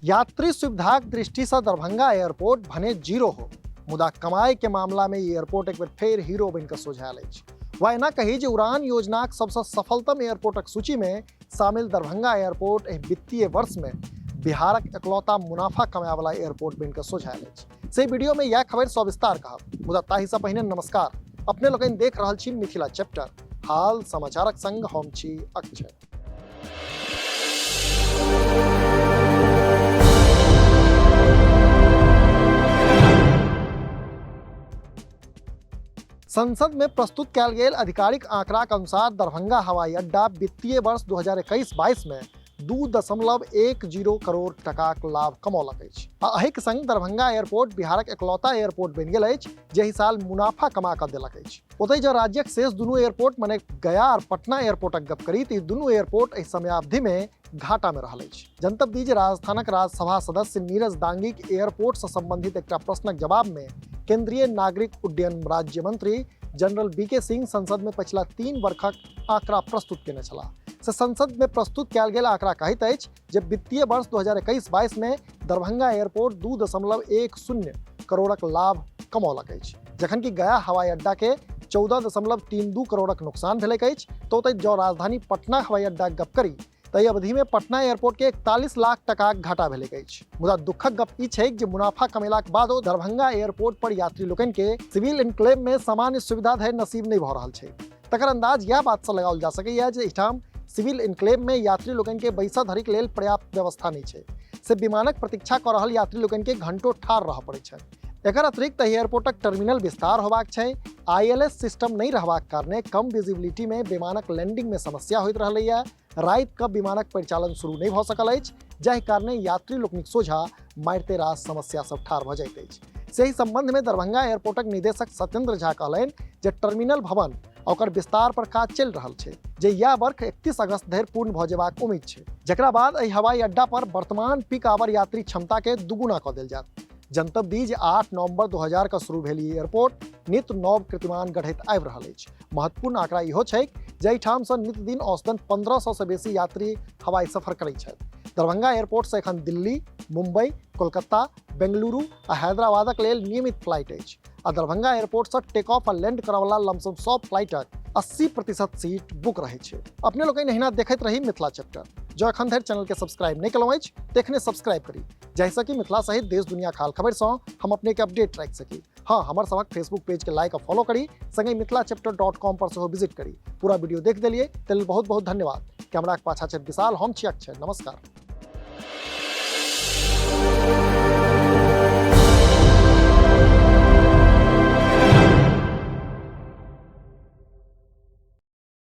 यात्री सुविधाक दृष्टिसँ दरभंगा एयरपोर्ट भने जीरो हो, मुदा कमाई के मामला में ई एयरपोर्ट एक बेर फेर हीरो बनि कऽ सोझायल अछि। वा एना कही जे उड़ान योजनाक सबसँ सफलतम एयरपोर्टक सूची में शामिल दरभंगा एयरपोर्ट एहि वित्तीय वर्ष में बिहारक एकलौता मुनाफा कमाय वाला एयरपोर्ट बनि कऽ सोझायल अछि। से वीडियो में यह खबर सविस्तार कहब, मुदा ताहिसँ पहिने नमस्कार। अपने लोकनि देख रहल छी मिथिला चैप्टर, हाल समाचारक संग हम छी अक्षय। संसद में प्रस्तुत कयल गेल आधिकारिक आंकड़ाक अनुसार दरभंगा हवाई अड्डा वित्तीय वर्ष 2021-22 में 2.10 करोड़ टकाक लाभ कमौलक अछि। आ एहिक संग दरभंगा एयरपोर्ट बिहारक एकलौता एयरपोर्ट बनि गेल अछि जे एहि साल मुनाफा कमा कऽ देलक अछि। ओतहि जँ राज्यक शेष दुनू एयरपोर्ट मने गया और पटना एयरपोर्टक गप करी तऽ ई दुनू एयरपोर्ट एहि समयावधि में घाटा में रहल अछि। जनतब दी जे राजस्थानक राज्यसभा सदस्य नीरज दांगीक एयरपोर्ट से संबंधित एकटा प्रश्नक जवाब में केंद्रीय नागरिक उड्डयन राज्य मंत्री जनरल बीके सिंह संसद में पछिला 3 वर्षक आंकड़ा प्रस्तुत केने छलाह। से संसद में प्रस्तुत कयल गेल आंकड़ा कहैत अछि जे वित्तीय वर्ष 2021-22 में दरभंगा एयरपोर्ट 2.10 करोड़क लाभ कमौलक अछि, जखनकि गया हवाई अड्डा के 14.32 करोड़क नुकसान भेलैक अछि। तऽ ओतहि जँ राजधानी पटना हवाई अड्डाक गप करी तऽ एहि अवधि में पटना एयरपोर्ट के 41 लाख टकाक घाटा भेलैक अछि। मुदा दुखक गप ई छैक जे मुनाफा कमेलाक बादो दरभंगा एयरपोर्ट पर यात्री लोकनि के सिविल एन्क्लेव में सामान्य सुविधा धरि नसीब नहि भऽ रहल छै। तकर अंदाज यह बात से लगाओल जा सकैए जे एहिठाम सिविल एन्क्लेव में यात्री लोकनि के बैसऽ धरिक लेल पर्याप्त व्यवस्था नहि छै, से विमानक प्रतीक्षा कऽ रहल यात्री लोकनि के घंटो ठाढ़ रहऽ पड़ै छनि। एकर अतिरिक्त एहि एयरपोर्टक टर्मिनल विस्तार होबाक छै, आईएलएस सिस्टम नहि रहबाक कारणे कम विजिबिलिटी में विमानक लैंडिंग में समस्या होइत रहलैए। राति कऽ विमानक परिचालन शुरू नहि भऽ सकल अछि, जाहि कारणे यात्री लोकनिक सोझा मारिते रास समस्या सब ठाढ़ भऽ जाइत अछि। से एहि संबंध में दरभंगा एयरपोर्टक निदेशक सत्येंद्र झा कहलनि जे टर्मिनल भवन आ ओकर विस्तार पर काज चलि रहल छै, जे यह वर्ष 31 अगस्त धरि पूर्ण भऽ जेबाक उम्मीद छै, जकरा बाद एहि हवाई अड्डा पर वर्तमान पीक आवर यात्री क्षमता के दुगुना कऽ देल जायत। जनतब दी जे 8 नवंबर 2000 के शुरू भेल ई एयरपोर्ट नित नव कीर्तिमान गढ़ैत आबि रहल अछि। महत्वपूर्ण आंकड़ा इहो छै जे एहिठामसँ नित दिन औसतन 1500 से बेसी यात्री हवाई सफर करैत छथि। दरभंगा एयरपोर्ट से एखन दिल्ली, मुंबई, कोलकाता, बेंगलुरु आ हैदराबादक लेल नियमित फ्लाइट अछि आ दरभंगा एयरपोर्ट से टेक ऑफ आ लैंड करऽवला लमसम सब फ्लाइटक 80% सीट बुक रहै छै। अपने लोकनि एहिना देखैत रही मिथिला चैप्टर। जँ एखन धरि चैनल के सब्सक्राइब नहि केलहुँ अछि तऽ एखने सब्सक्राइब करी, जाहिसँ कि मिथिला सहित देश दुनिया हाल खबर सँ हम अपने के अपडेट राखि सकी। हाँ, हमर सभक फेसबुक पेज के लाइक आ फॉलो करी, संगे मिथिलाचैप्टर.com पर सेहो विजिट करी। पूरा वीडियो देख देलियै ताहि लेल बहुत बहुत धन्यवाद। कैमराक पाछा छथि विशाल, हम छी अक्षय। नमस्कार।